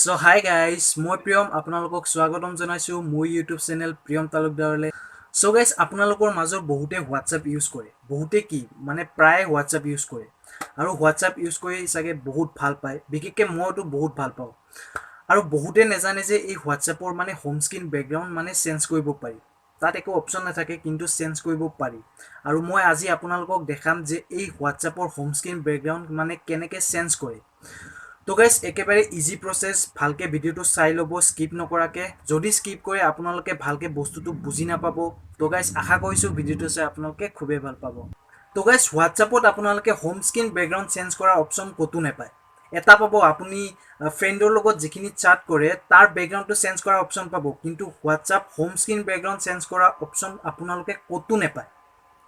চ' hi guys, মই প্ৰিয়ম আপোনালোকক স্বাগতম জনাইছোঁ মোৰ ইউটিউব চেনেল প্ৰিয়ম তালুকদাৰলৈ। চ' গাইজ, আপোনালোকৰ মাজৰ বহুতে হোৱাটছআপ ইউজ কৰে, বহুতে কি মানে প্ৰায়ে হোৱাটছআপ ইউজ কৰে আৰু হোৱাটছআপ ইউজ কৰি চাগে বহুত ভাল পায়। বিশেষকৈ মইতো বহুত ভাল পাওঁ। আৰু বহুতে নাজানে যে এই হোৱাটছআপৰ মানে হোম স্ক্ৰীণ বেকগ্ৰাউণ্ড মানে চেঞ্জ কৰিব পাৰি। তাত একো অপশ্যন নাথাকে, কিন্তু চেঞ্জ কৰিব পাৰি। আৰু মই আজি আপোনালোকক দেখাম যে এই হোৱাটছআপৰ হোম স্ক্ৰীণ বেকগ্ৰাউণ্ড মানে কেনেকৈ চেঞ্জ কৰে। তো গাইজ, একেবাৰে ইজি প্ৰচেছ, ভালকৈ ভিডিঅ'টো চাই ল'ব স্কিপ নকৰাকৈ। যদি স্কিপ কৰে আপোনালোকে ভালকৈ বস্তুটো বুজি নাপাব। তো গাইজ, আশা কৰিছোঁ ভিডিঅ'টো চাই আপোনালোকে খুবেই ভাল পাব। তো গাইজ, হোৱাটছআপত আপোনালোকে হোম স্ক্ৰীণ বেকগ্ৰাউণ্ড চেঞ্জ কৰা অপশ্যন ক'তো নাপায়। এটা পাব, আপুনি ফ্ৰেণ্ডৰ লগত যিখিনি চাট কৰে তাৰ বেকগ্ৰাউণ্ডটো চেঞ্জ কৰা অপশ্যন পাব, কিন্তু WhatsApp home screen background change কৰা অপশ্যন আপোনালোকে ক'তো নাপায়।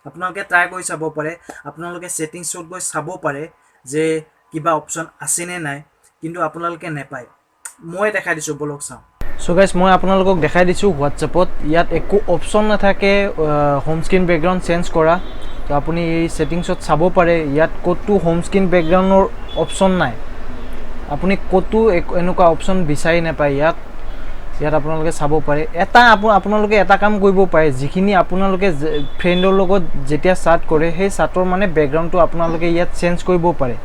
আপোনালোকে ট্ৰাই কৰি চাব পাৰে, আপোনালোকে ছেটিংছত গৈ চাব পাৰে যে কিবা অপশ্যন আছেনে নাই, কিন্তু আপোনালোকে নাপায়। মই দেখাই দিছোঁ, ব'লক চাওঁ। চ' গাইজ, মই আপোনালোকক দেখাই দিছোঁ, হোৱাটছএপত ইয়াত একো অপশ্যন নাথাকে হোম স্ক্ৰীণ বেকগ্ৰাউণ্ড চেঞ্জ কৰা। তো আপুনি এই ছেটিংছত চাব পাৰে, ইয়াত ক'তো হোম স্ক্ৰীণ বেকগ্ৰাউণ্ডৰ অপশ্যন নাই। আপুনি ক'তো এনেকুৱা অপশ্যন বিচাৰি নাপায় ইয়াত। ইয়াত আপোনালোকে চাব পাৰে। এটা আপোনালোকে এটা কাম কৰিব পাৰে, যিখিনি আপোনালোকে ফ্ৰেণ্ডৰ লগত যেতিয়া চাট কৰে সেই চাটৰ মানে বেকগ্ৰাউণ্ডটো আপোনালোকে ইয়াত চেঞ্জ কৰিব পাৰে,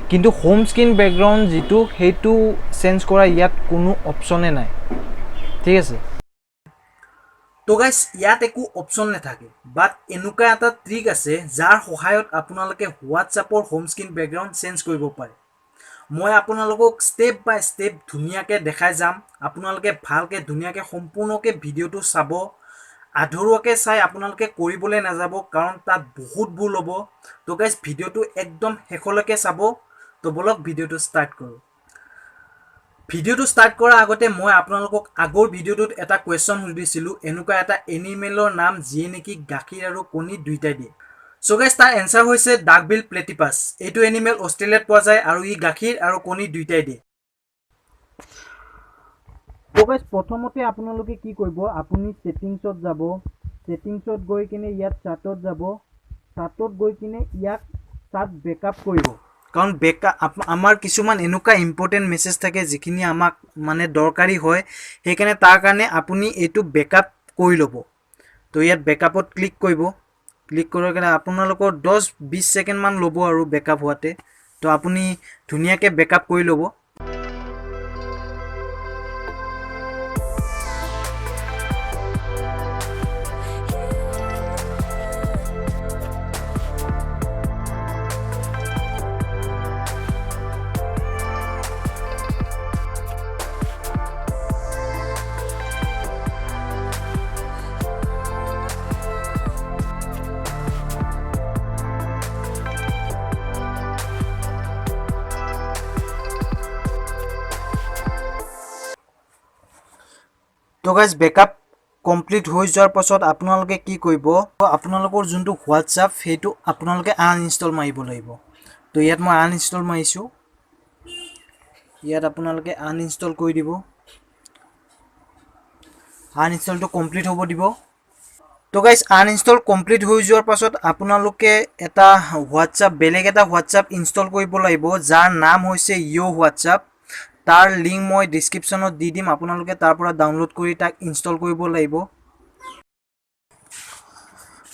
কিন্তু হোম স্ক্ৰীণ বেকগ্ৰাউণ্ড যিটো সেইটো চেঞ্জ কৰা ইয়াত কোনো অপশ্যনে নাই। ঠিক আছে। তো গাইজ, ইয়াত একো অপশ্যন নাথাকে, বাট এনেকুৱা এটা ট্ৰিক আছে যাৰ সহায়ত আপোনালোকে হোৱাটছআপৰ হোম স্ক্ৰীণ বেকগ্ৰাউণ্ড চেঞ্জ কৰিব পাৰে। মই আপোনালোকক ষ্টেপ বাই ষ্টেপ ধুনীয়াকৈ দেখাই যাম। আপোনালোকে ভালকৈ ধুনীয়াকৈ সম্পূৰ্ণকৈ ভিডিঅ'টো চাব, আধৰুৱাকৈ চাই আপোনালোকে কৰিবলৈ নাযাব, কাৰণ তাত বহুত ভুল হ'ব। তো গাইজ, ভিডিঅ'টো একদম শেষলৈকে চাব। তো ব'লক ভিডিঅ'টো ষ্টাৰ্ট কৰোঁ। ভিডিঅ'টো ষ্টাৰ্ট কৰাৰ আগতে মই আপোনালোকক আগৰ ভিডিঅ'টোত এটা কুৱেশ্যন সুধিছিলোঁ, এনেকুৱা এটা এনিমেলৰ নাম যিয়ে নেকি গাখীৰ আৰু কণী দুইটাই দিয়ে। চ' গাইজ, তাৰ এনচাৰ হৈছে ডাকবিল প্লেটিপাছ। এইটো এনিমেল অষ্ট্ৰেলিয়াত পোৱা যায় আৰু ই গাখীৰ আৰু কণী দুইটাই দিয়ে। তো গাইজ, প্ৰথমতে আপোনালোকে কি কৰিব, আপুনি ছেটিংছত যাব। ছেটিংছত গৈ কিনে ইয়াত চাটত যাব। চাটত গৈ কিনে ইয়াক চাট বেকআপ কৰিব, কাৰণ বেকআপ আমাৰ কিছুমান এনেকুৱা ইম্পৰ্টেণ্ট মেছেজ থাকে যিখিনি আমাক মানে দৰকাৰী হয়, সেইকাৰণে তাৰ কাৰণে আপুনি এইটো বেকআপ কৰি ল'ব। তো ইয়াত বেকআপত ক্লিক কৰিব। ক্লিক কৰাৰ কাৰণে আপোনালোকৰ 10-20 ছেকেণ্ডমান ল'ব আৰু বেকআপ হোৱাতে। তো আপুনি ধুনীয়াকৈ বেকআপ কৰি ল'ব। তো গাইজ, বেকআপ কমপ্লিট হৈ যোৱাৰ পাছত আপোনালোকে কি কৰিব, আপোনালোকৰ যোনটো হোৱাটছআপ সেইটো আপোনালোকে আনইনষ্টল মাৰিব লাগিব। তো ইয়াত মই আনইনষ্টল মাৰিছোঁ। ইয়াত আপোনালোকে আনইনষ্টল কৰি দিব। আনইনষ্টলটো কমপ্লিট হ'ব দিব। তো গাইজ, আনইনষ্টল কমপ্লিট হৈ যোৱাৰ পাছত আপোনালোকে এটা হোৱাটছআপ, বেলেগ এটা হোৱাটছআপ ইনষ্টল কৰিব লাগিব, যাৰ নাম হৈছে ইয়' হোৱাটছআপ। তাৰ লিংক মই ডিছক্ৰিপশ্যনত দি দিম, আপোনালোকে তাৰ পৰা ডাউনলোড কৰি তাক ইনষ্টল কৰিব লাগিব।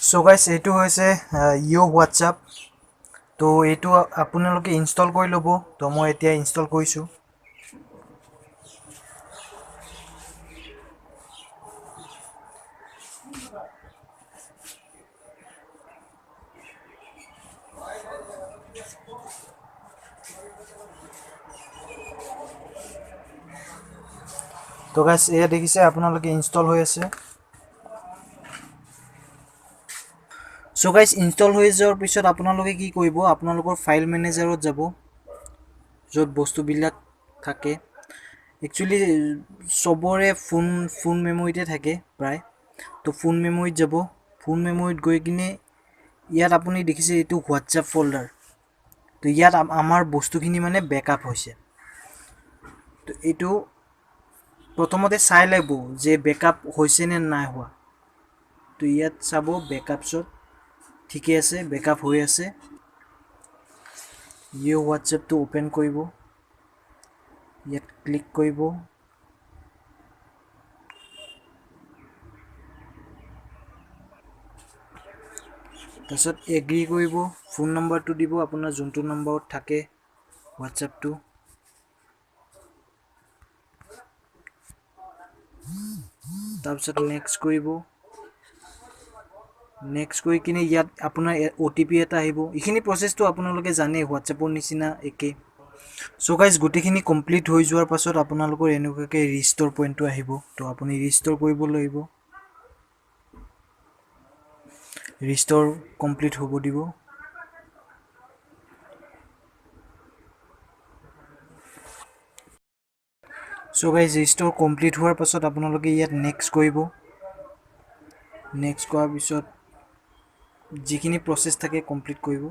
চ' গাইজ, এইটো হৈছে ইয়' হোৱাটছআপ। তো এইটো আপোনালোকে ইনষ্টল কৰি ল'ব। তো মই এতিয়া ইনষ্টল কৰিছোঁ। তো গাইজ, এয়া দেখিছে আপোনালোকে, ইনষ্টল হৈ আছে। চ' গাইজ, ইনষ্টল হৈ যোৱাৰ পিছত আপোনালোকে কি কৰিব, আপোনালোকৰ ফাইল মেনেজাৰত যাব, য'ত বস্তুবিলাক থাকে। একচুৱেলি চবৰে ফোন মেমৰিতে থাকে প্ৰায়। তো ফোন মেমৰিত যাব। ফোন মেমৰিত গৈ কিনে ইয়াত আপুনি দেখিছে এইটো হোৱাটছএপ ফ'ল্ডাৰ। তো ইয়াত আমাৰ বস্তুখিনি মানে বেকআপ হৈছে। তো এইটো প্ৰথমতে চাই ল'ব যে বেকআপ হৈছে নে নাই হোৱা। তো ইয়াত চাব, বেকআপছত ঠিকে আছে, বেকআপ হৈ আছে। ইয়ে হোৱাটছএপটো অ'পেন কৰিব। ইয়াত ক্লিক কৰিব। তাৰপিছত এগ্ৰি কৰিব, ফোন নম্বৰটো দিব আপোনাৰ যোনটো নম্বৰত থাকে হোৱাটছএপটো। তাৰপিছত নেক্সট কৰিব। নেক্সট কৰি কিনে ইয়াত আপোনাৰ অ' টি পি এটা আহিব। এইখিনি প্ৰচেছটো আপোনালোকে জানেই, হোৱাটছএপৰ নিচিনা একে। চ' গাইজ, গোটেইখিনি কমপ্লিট হৈ যোৱাৰ পাছত আপোনালোকৰ এনেকুৱাকৈ ৰিষ্ট'ৰ পইণ্টটো আহিব। তো আপুনি ৰিষ্ট'ৰ কৰিব লাগিব। ৰিষ্ট'ৰ কমপ্লিট হ'ব দিব। চ' গাইজ, ৰিষ্ট'ৰ কমপ্লিট হোৱাৰ পাছত আপোনালোকে ইয়াত নেক্সট কৰিব। নেক্সট কৰাৰ পিছত যিখিনি প্ৰচেছ থাকে কমপ্লিট কৰিব।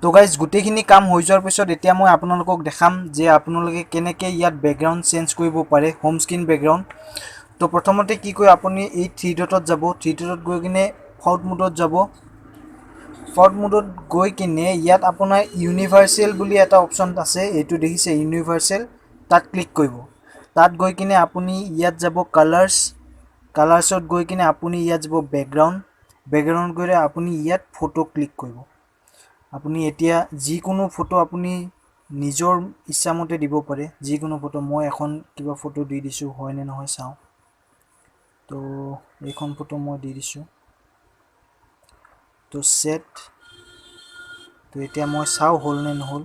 তো গাইজ, গোটেইখিনি কাম হৈ যোৱাৰ পিছত এতিয়া মই আপোনালোকক দেখাম যে আপোনালোকে কেনেকৈ ইয়াত বেকগ্ৰাউণ্ড চেঞ্জ কৰিব পাৰে, হোম স্ক্ৰীণ বেকগ্ৰাউণ্ড। তো প্ৰথমতে কি কয়, আপুনি এই থ্ৰী ডটত যাব। থ্ৰী ডটত গৈ কিনে ফটো মোডত যাব। ফটো মোডত গৈ কিনে ইয়াত আপোনাৰ ইউনিভাৰ্চেল বুলি এটা অপশ্যন আছে, এইটো দেখিছে, ইউনিভাৰ্চেল, তাত ক্লিক কৰিব। তাত গৈ কিনে আপুনি ইয়াত যাব কালাৰ্ছ। কালাৰ্ছত গৈ কিনে আপুনি ইয়াত যাব বেকগ্ৰাউণ্ড। বেকগ্ৰাউণ্ড গৈ আপুনি ইয়াত ফটো ক্লিক কৰিব। আপুনি এতিয়া যিকোনো ফটো আপুনি নিজৰ ইচ্ছামতে দিব পাৰে, যিকোনো ফটো। মই এখন কিবা ফটো দি দিছোঁ, হয়নে নহয় চাওঁ। তো এইখন ফটো মই দি দিছোঁ। তো ছেট। তো এতিয়া মই চাওঁ হ'ল নে নহ'ল।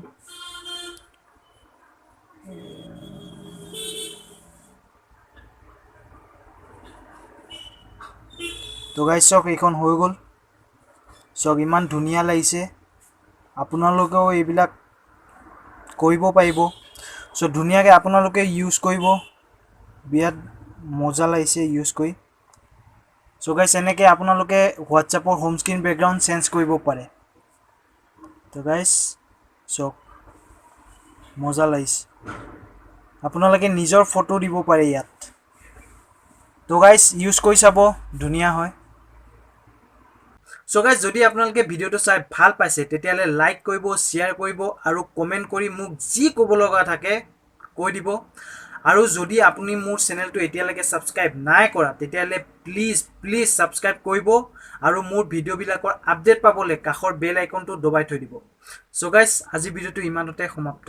তো গাইজ, চাওক, এইখন হৈ গ'ল। চাওক, ইমান ধুনীয়া লাগিছে। আপোনালোকেও এইবিলাক কৰিব পাৰিব। চ' ধুনীয়াকৈ আপোনালোকে ইউজ কৰিব, বিৰাট মজা লাগিছে ইউজ কৰি। চ' গাইজ, এনেকৈ আপোনালোকে হোৱাটছএপৰ হোম স্ক্ৰীণ বেকগ্ৰাউণ্ড চেঞ্জ কৰিব পাৰে। তো গাইজ, চাওক, মজা লাগিছে। আপোনালোকে নিজৰ ফটো দিব পাৰে ইয়াত। তো গাইজ, ইউজ কৰি চাব, ধুনীয়া হয়। চ' গাইজ, যদি আপোনালোকে ভিডিঅ'টো চাই ভাল পাইছে, তেতিয়াহ'লে লাইক কৰিব, শ্বেয়াৰ কৰিব আৰু কমেণ্ট কৰি মোক যি ক'ব লগা থাকে কৈ দিব। আৰু যদি আপুনি মোৰ চেনেলটো এতিয়ালৈকে ছাবস্ক্ৰাইব নাই কৰা, তেতিয়াহ'লে প্লিজ প্লিজ ছাবস্ক্ৰাইব কৰিব আৰু মোৰ ভিডিঅ'বিলাকৰ আপডেট পাবলৈ কাষৰ বেল আইকনটো দবাই থৈ দিব। চ' গাইজ, আজি ভিডিঅ'টো ইমানতে সমাপ্ত।